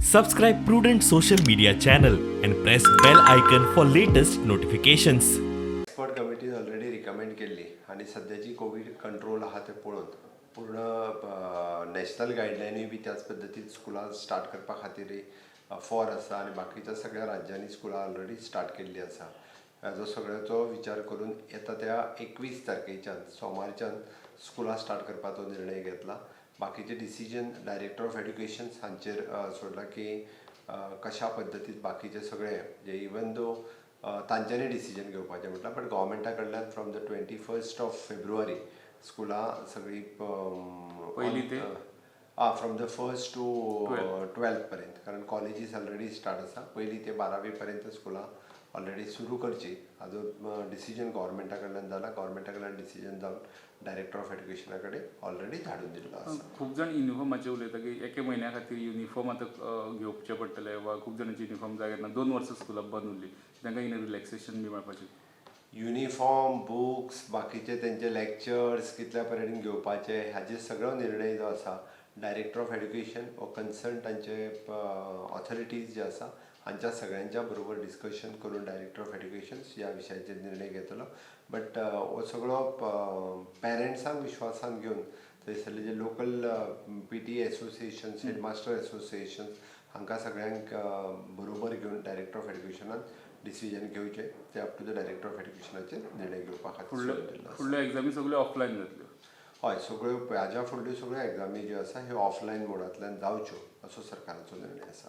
Subscribe Prudent social media channel and press bell icon for latest notifications. Expert कमिटीन already recommend केल्ली आनी सद्याची Covid control आहा तें पळोवन पूर्ण नॅशनल गायडलायनूय बी त्याच पद्दतीन स्कुलां स्टार्ट करपा खातीर फॉर आसा आनी बाकीच्या सगळ्या राज्यांनी स्कुलां ऑलरेडी स्टार्ट केल्ली आसा. हाजो सगळ्याचो विचार करून येता त्या 21 तारखेच्यान, सोमारच्यान स्कुलां स्टार्ट करपाचो निर्णय घेतला. बाकीचे डिसिजन डायरेक्टर ऑफ एड्युकेशन हांचेर सोडला की कशा पद्दतीन बाकीचे सगळे जे, इवन दो तांच्यांनी डिसिजन घेवपाचें म्हटल्यार, बट गव्हर्मेंटा कडल्यान from the 21st of February स्कुलां सगळीं पयली ते? आं, from the first to 12th पर्यंत, कारण कॉलेजीस ऑलरेडी स्टार्ट आसा. पयली ते बारावी पर्यंत स्कुलां ऑलरेडी सुरू करची हाजो डिसिजन गव्हर्मेंटा कडल्यान जाला. गव्हर्मेंटा कडल्यान डिसिजन जावन डायरेक्टर ऑफ एड्युकेशना कडेन ऑलरेडी धाडून दिल्लो आसा. खूब जाण युनिफॉर्माचेर उलयता की एके म्हयन्या खातीर युनिफॉर्म आतां घेवचे पडटले वा खूब जाणांचे युनिफॉर्म जाग्यार ना. 2 वर्सां स्कुलां बंद उरली, तांकां कितें रिलॅक्सेशन बी मेळपाचें? युनिफॉर्म, बुक्स, बाकीचे तेंचे लेक्चर्स कितल्या पर्यंत घेवपाचे हाजेर सगळो निर्णय जो आसा, डायरेक्टर ऑफ एड्युकेशन व कन्सर्न तांचे ऑथॉरिटीज जे आसा हांच्या सगळ्यांच्या बरोबर डिस्कशन करून डायरेक्टर ऑफ एड्युकेशन ह्या विशयाचेर निर्णय घेतलो. बट हो सगळो पेरंट्सांक विश्वासान घेवन थंयसरले जे local PTA associations, headmaster associations हांकां सगळ्यांक बरोबर घेवन डायरेक्टर ऑफ एड्युकेशनान डिसिजन घेवचें. ते up to the director of एड्युकेशनाचेर निर्णय घेवपा खातीर फुडल्यो सोडून दिल्लो आसा. फुडल्यो एग्जामी सगळ्यो ऑफलायन जातल्यो? हय, सगळ्यो हाज्या फुडल्यो सगळ्यो एग्जामी ज्यो आसा ह्यो ऑफलायन मोडांतल्यान जावच्यो असो सरकाराचो निर्णय आसा.